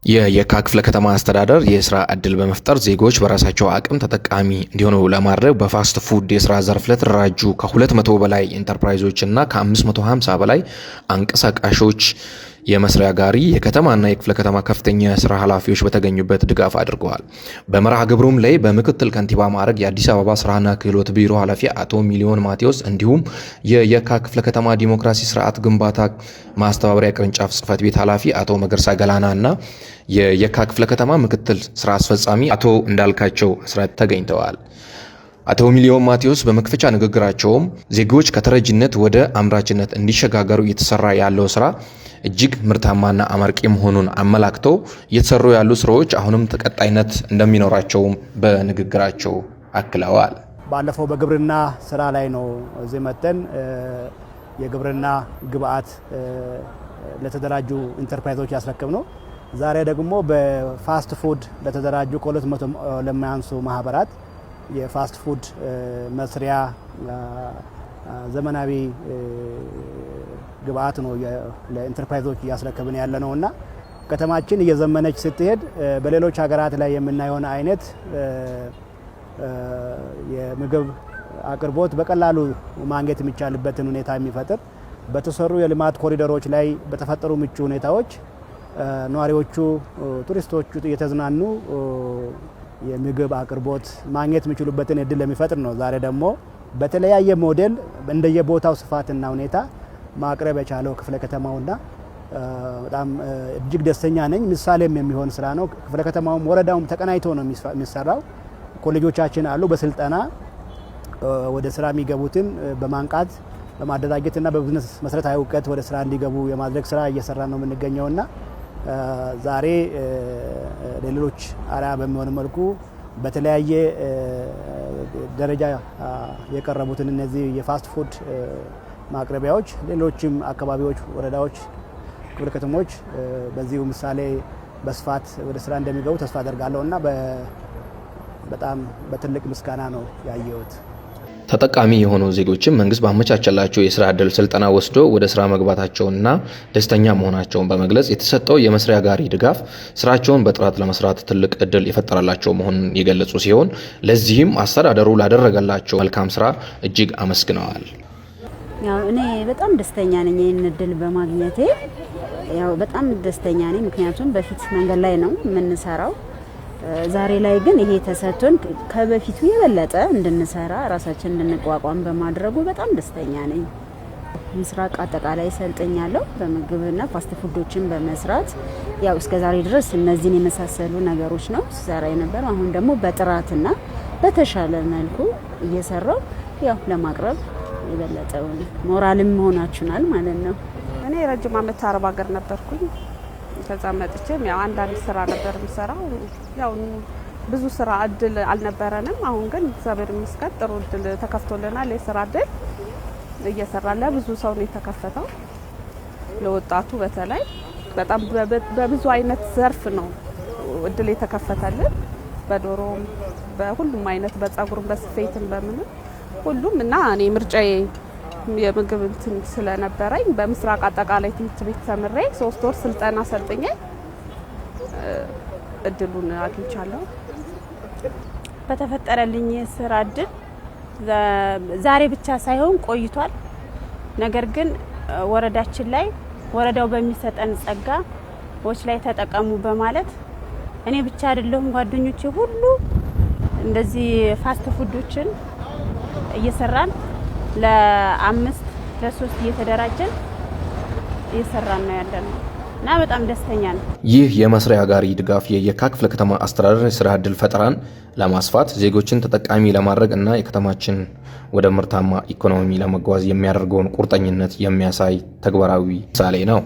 የየካ ክፍለ ከተማ አስተዳደር የስራ ዕድል በመፍጠር ዜጎች በራሳቸው አቅም ተጠቃሚ እንዲሆኑ ለማድረግ በ fast food የስራ ዘርፍ ለተደራጁ ከ200 በላይ ኢንተርፕራይዞች እና ከ550 በላይ አንቀሳቃሾች የመስሪያ ጋሪ የከተማና የክፍለ ከተማ ከፍተኛ የስራ ኃላፊዎች በተገኙበት ድጋፍ አድርገዋል። በመርሃ ግብሩም ላይ በምክትል ከንቲባ ማዕረግ የአዲስ አበባ ስራና ክህሎት ቢሮ ኃላፊ አቶ ሚሊዮን ማቴዎስ እንዲሁም የየካ ክፍለ ከተማ ዲሞክራሲ ስርዓት ግንባታ ማስተባበሪያ ቅርንጫፍ ጽህፈት ቤት ኃላፊ አቶ መገርሳ ገላና እና የየካ ክፍለ ከተማ ምክትል ስራ አስፈጻሚ አቶ እንዳልካቸው አስራት ተገኝተዋል። አቶ ሚሊዮን ማቴዎስ በመክፈቻ ንግግራቸውም ዜጎች ከተረጂነት ወደ አምራችነት እንዲሸጋገሩ እየተሰራ ያለው ስራ እጅግ ምርታማና አመርቂ መሆኑን አመላክተው እየተሰሩ ያሉ ስራዎች አሁንም ተቀጣይነት እንደሚኖራቸውም በንግግራቸው አክለዋል። ባለፈው በግብርና ስራ ላይ ነው እዚህ መጥተን የግብርና ግብአት ለተደራጁ ኢንተርፕራይዞች ያስረከብነው። ዛሬ ደግሞ በ fast food ለተደራጁ ከ200 ለማያንሱ ማህበራት የ fast food መስሪያ ዘመናዊ ግብአት ነው ለኢንተርፕራይዞች እያስረከብን ያለ ነው እና ከተማችን እየዘመነች ስትሄድ በሌሎች ሀገራት ላይ የምናየውን አይነት የምግብ አቅርቦት በቀላሉ ማግኘት የሚቻልበትን ሁኔታ የሚፈጥር፣ በተሰሩ የልማት ኮሪደሮች ላይ በተፈጠሩ ምቹ ሁኔታዎች ነዋሪዎቹ፣ ቱሪስቶቹ እየተዝናኑ የምግብ አቅርቦት ማግኘት የሚችሉበትን እድል የሚፈጥር ነው። ዛሬ ደግሞ በተለያየ ሞዴል እንደየቦታው ስፋትና ሁኔታ ማቅረብ የቻለው ክፍለ ከተማውና በጣም እጅግ ደስተኛ ነኝ። ምሳሌም የሚሆን ስራ ነው። ክፍለ ከተማውም ወረዳውም ተቀናጅቶ ነው የሚሰራው። ኮሌጆቻችን አሉ። በስልጠና ወደ ስራ የሚገቡትን በማንቃት፣ በማደራጀትና በቢዝነስ መሰረታዊ እውቀት ወደ ስራ እንዲገቡ የማድረግ ስራ እየሰራ ነው የምንገኘውና ዛሬ ለሌሎች አርአያ በሚሆን መልኩ በተለያየ ደረጃ የቀረቡትን እነዚህ የ fast food ማቅረቢያዎች ሌሎችም አካባቢዎች፣ ወረዳዎች፣ ክፍለ ከተሞች በዚሁ ምሳሌ በስፋት ወደ ስራ እንደሚገቡ ተስፋ አደርጋለሁ እና በጣም በትልቅ ምስጋና ነው ያየሁት። ተጠቃሚ የሆኑ ዜጎችም መንግስት ባመቻቸላቸው የስራ ዕድል ስልጠና ወስዶ ወደ ስራ መግባታቸውንና ደስተኛ መሆናቸውን በመግለጽ የተሰጠው የመስሪያ ጋሪ ድጋፍ ስራቸውን በጥራት ለመስራት ትልቅ እድል የፈጠረላቸው መሆኑን የገለጹ ሲሆን ለዚህም አስተዳደሩ ላደረገላቸው መልካም ስራ እጅግ አመስግነዋል። ያው እኔ በጣም ደስተኛ ነኝ ይህን እድል በማግኘቴ። ያው በጣም ደስተኛ ነኝ፣ ምክንያቱም በፊት መንገድ ላይ ነው የምንሰራው። ዛሬ ላይ ግን ይሄ ተሰጥቶን ከበፊቱ የበለጠ እንድንሰራ፣ ራሳችን እንድንቋቋም በማድረጉ በጣም ደስተኛ ነኝ። ምስራቅ አጠቃላይ ሰልጥኛለሁ በምግብና fast food ኦችን በመስራት። ያው እስከ ዛሬ ድረስ እነዚህን የመሳሰሉ ነገሮች ነው ስሰራ የነበረው። አሁን ደግሞ በጥራትና በተሻለ መልኩ እየሰራው ያው ለማቅረብ የበለጠውን ሞራልም ሆናችሁናል ማለት ነው። እኔ ረጅም ዓመት አረብ ሀገር ነበርኩኝ። ከዛ መጥቼም ያው አንዳንድ ስራ ነበር የምሰራው። ያው ብዙ ስራ እድል አልነበረንም። አሁን ግን እግዚአብሔር ይመስገን ጥሩ እድል ተከፍቶልናል። የስራ እድል እየሰራ ለብዙ ሰው ነው የተከፈተው። ለወጣቱ በተለይ በጣም በብዙ አይነት ዘርፍ ነው እድል የተከፈተልን። በዶሮም፣ በሁሉም አይነት፣ በጸጉርም፣ በስፌትም፣ በምንም ሁሉም። እና እኔ ምርጫዬ የምግብ እንትን ስለነበረኝ በምስራቅ አጠቃላይ ትምህርት ቤት ተምሬ 3 ወር ስልጠና ሰልጥኜ እድሉን አግኝቻለሁ። በተፈጠረልኝ የስራ እድል ዛሬ ብቻ ሳይሆን ቆይቷል። ነገር ግን ወረዳችን ላይ ወረዳው በሚሰጠን ጸጋዎች ላይ ተጠቀሙ በማለት እኔ ብቻ አይደለሁም፣ ጓደኞቼ ሁሉ እንደዚህ fast food ኦችን እየሰራን ለአምስት ለሶስት እየተደራጀን እየሰራን ነው ያለነው እና በጣም ደስተኛ ነው። ይህ የመስሪያ ጋሪ ድጋፍ የየካ ክፍለ ከተማ አስተዳደር የስራ ዕድል ፈጠራን ለማስፋት፣ ዜጎችን ተጠቃሚ ለማድረግ እና የከተማችን ወደ ምርታማ ኢኮኖሚ ለመጓዝ የሚያደርገውን ቁርጠኝነት የሚያሳይ ተግባራዊ ምሳሌ ነው።